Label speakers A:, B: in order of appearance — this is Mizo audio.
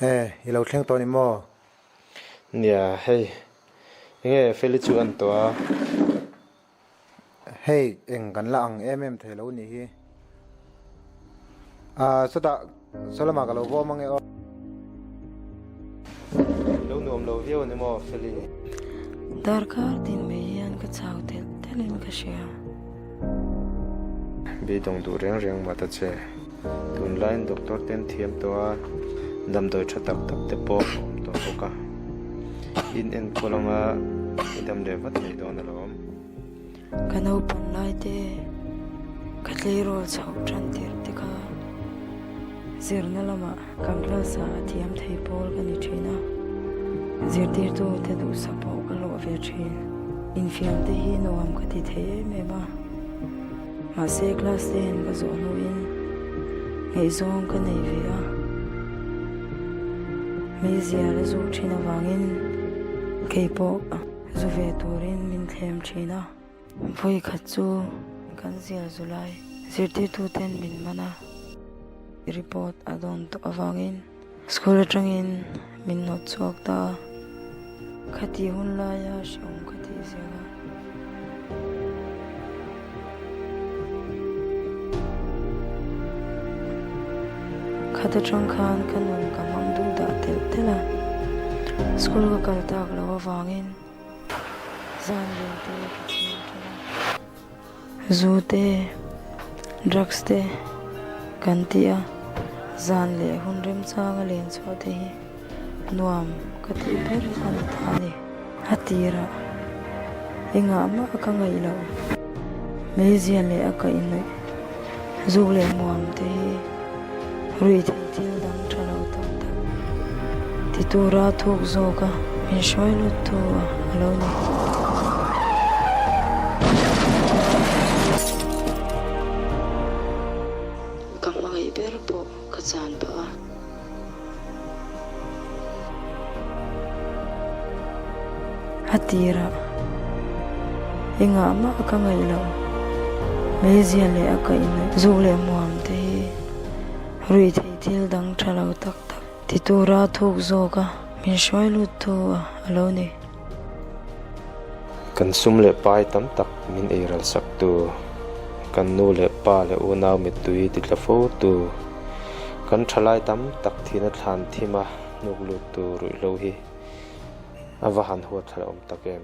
A: E, i lo thleng tawh ni maw?
B: Nia, hei, enge Feli chu an tawh a?
A: Hei, eng kan la ang em em thei lo nih hi. Ah, sawtah, saw lamah ka lo vawm ange aw.
B: I lo nuam lo viau ani maw, Feli?
C: Darkar tin mai hian ka chau telh telhin ka hria.
B: Beidawng duh reng reng mah ta che. Tunlaiin doctor te an thiam tawh a, damdawi tha tak tak te pawh a awm tawh bawk a. In enkawl anga i dam leh vat mai dawn alawm.
C: Ka naupang lai te ka tleirawl chhoh tan tirh te kha zirna lamah kan class ah a thiam thei pawl ka ni thin a, zirtirtu te duhsak pawh ka hlawh ve thin. Infiam te hi nuam ka ti thei em em a. Mahse class ten ka zawh hnuin ngaihzawng ka nei ve a, meizial a zuh thin avangin keipawh zu ve turin min thlem thin a. Vawi khat chu kan zial zu lai zirtirtu ten min man a, report a dawn tawh avangin school atangin min hnawt chhuak ta a. Khati hun laia hrehawm ka tih zel a. Khat atang khan ka nun ka hmang duh dah telh telh a, school ka kal tak loh avangin zan len te ka chhing thin a. Zu te, drugs te kan ti a, zan leh hun remchanga len chhuah te hi nuam ka tih ber a ni ta a ni. A tirah engah mah ka ngaih loh, meizia leh a kaihhnawih zuk leh muam te hi ruih theih thil dang tha lo tak tak ti tura thuk zawk a min hruai lut tu a lo ni. Ka hmangaih ber pawh ka chan phah a. A tirah engah mah ka ngaih loh, meizia leh a kaihhnawih zuk leh muam te hi ruih theih thil dang tha lo tak tak ti tura thuk zawk a min hruai lut tu a lo ni.
B: Kan sum leh pai tam tak min eiral sak tu, kan nu leh pa leh unau mittui ti tla fo tu, kan thalai tam tak thihna thlan thim a hnuk lut tu ruihhlo hi a va han huat thlal awm tak em.